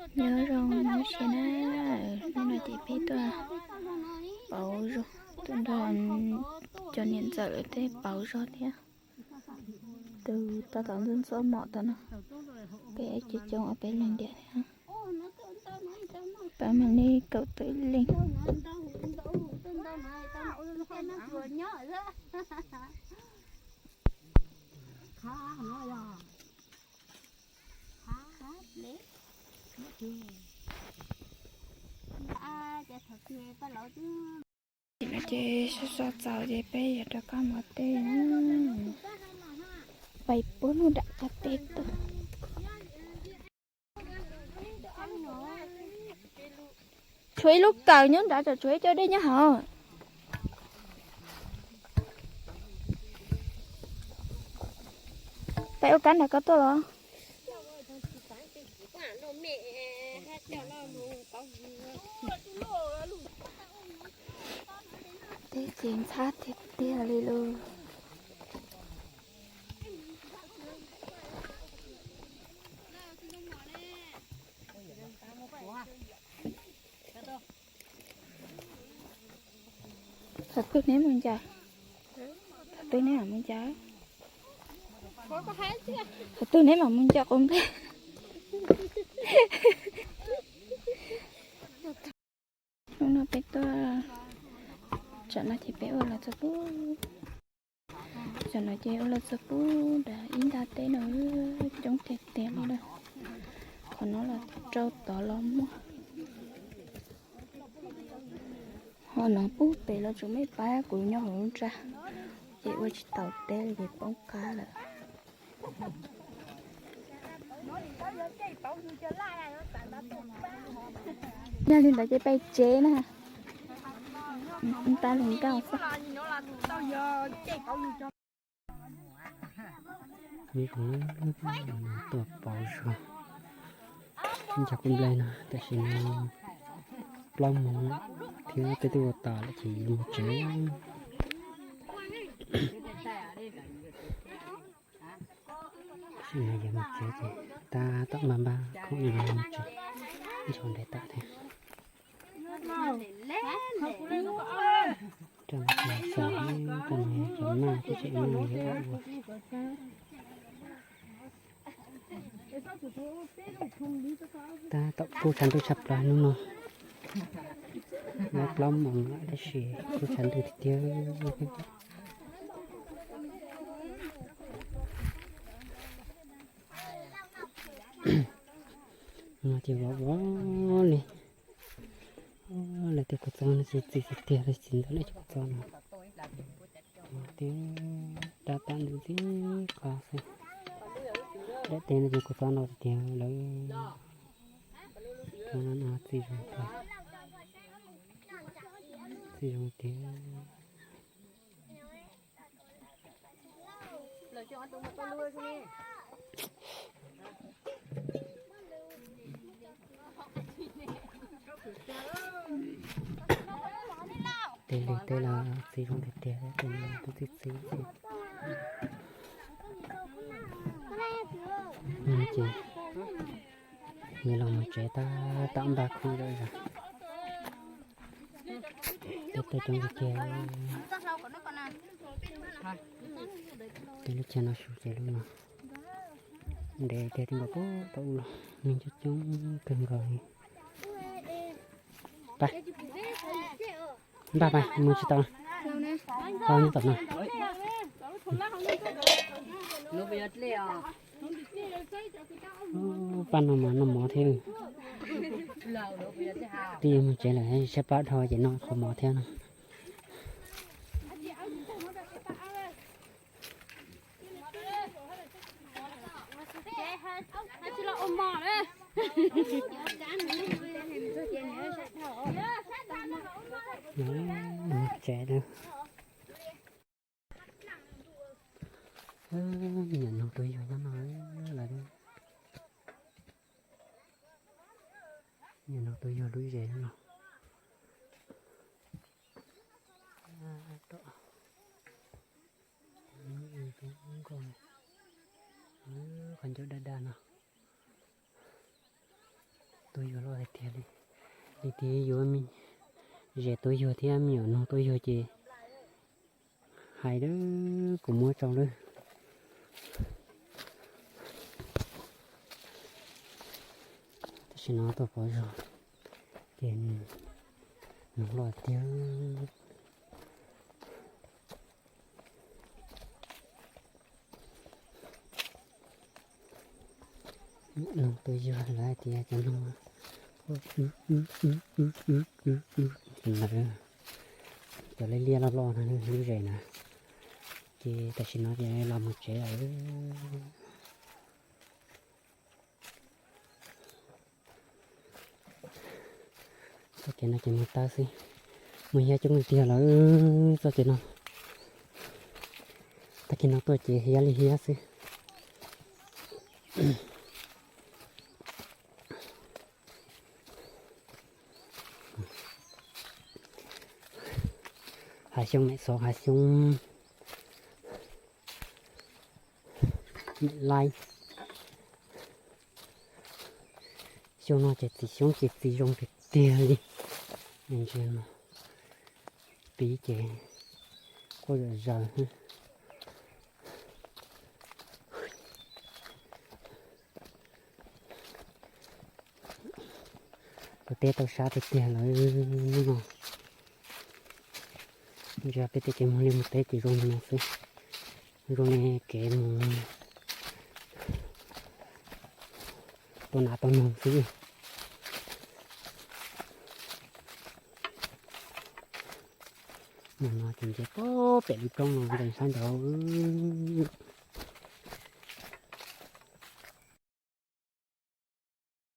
Nyob zoo, nyob zoo na, hnub no ces peb tuaj pauv zog, tuaj nrog cov niam ntxawm lawv tej pauv zog thiab. Tus tab tom ntxob ntxob mom tom no, peb coob coob ob peb leeg ntiag thiab. Pab mam li kaum tawm leej. Ces no ces so so txaus ces peb yuav rov qab mus teb na. Pais puag mus nram qab teb tuaj. Tshuav ib lub kawm nyob nrad, tsam tshuav ib co dej nyob hauv. Peb ua kab nram ko tuaj los? Teb ces ntxhab tiag tiag li lauj. Thaum twg neb mus ncaws? Thaum twg neb mam mus ncaws? Thaum twg neb mam mus ncaws quav nplej? Hnub no peb tuaj, tsam no ces peb ua los txog pub, tsam no ces ua los txog pub nram ib nta teb no, coob tiag tiag li na. Qhov no los rau tod los muaj. Ho no pub pem los tseem muaj ib pab kuv nyob hauv lub nra, ces ua tsis taus teb li ces poob qab lawm. Yog li ntawd ces peb tsev na. Tab li nkauj xwb. Tuaj pauv zog, ncaws quav nplej no tam sim no plaub moos thiab, peb twb ua tas lawm ces yuav mus tsev. Tam sim no yuav mus tsev ces tab tom npaj npaj khoom yuav mus tsev, nrog ntev tom thiab. Rau no xav, rau no cov naj thiab tseem noj yuav ua. Tab tom kub tshav ntuj tshaj plaws hnub no. Nyob plaub moos lawm tab sis kub tshav ntuj tiag tiag. No ces vov vov li. Lawv tej kua txob no txi txiv tiag tiag, lawv txiv ntawd lawv cov kua txob no. Tiag, dab tam ntxim ntxim qab xwb. Dab teb no ces kua txob no tiag lawv. Txi zoo tiag, txi zoo tiag. Tej lwg tej los txi zoo tiag tiag, tej no kuj txi txiv xwb. Ces yuav los mus tsev tab tom npaj khoom zom zaws. Tej tuaj coob tiag tiag. Tej lub chaw no su ces lub no ntev tiag tiag, nkaus puag tau ub los neeg coob coob kawg nkaus li. Pab, npaj pab mus tsis tau, tau nyob tom no. Pab noj mov, noj mov thiab. Twb yuav mus tsev lawm, saib pab dhau ces noj qhov mov thiab no. Tsev lawm. Nyuam noog tuaj yug nyob no lawm. Nyuam noog tuaj yug lub zes no. Qhov ncauj daj daj no. Tuaj yuag loj tiag tiag li, li tiag yuav me zes tuaj yuag thiab me nyuam noog tuaj yuag ces hais lawm kuv muab rau lawm. Tam sim no tuaj pov zog ces noog loj tiag. Noog tuaj yuag lawm hais tias cov noog, lawv cov liab liab loj loj no lub zes na, ces tam sim no ces los mus tsev lawm. Txoj kev no ces mus tawm xwb, mus hiab coob tiag tiag lawm txoj kev no. Tag kis no tuaj ces hiab li hiab xwb. Hav xyoob mem xov hav xyoob mem laib. Xyoo no ces txiv xyoob ces txiv zoo tiag tiag li. Ntsia no, pib ces quaj zom zaws. Kuv teb tau sab tiag tiag lawm hnub no. Ntsia peb tej kev mus liaj mus teb ces zoo li no xwb, zoo li kev mus tua nas tua noog xwb. Mus no ces nce pem lub roob no nce sab nraud.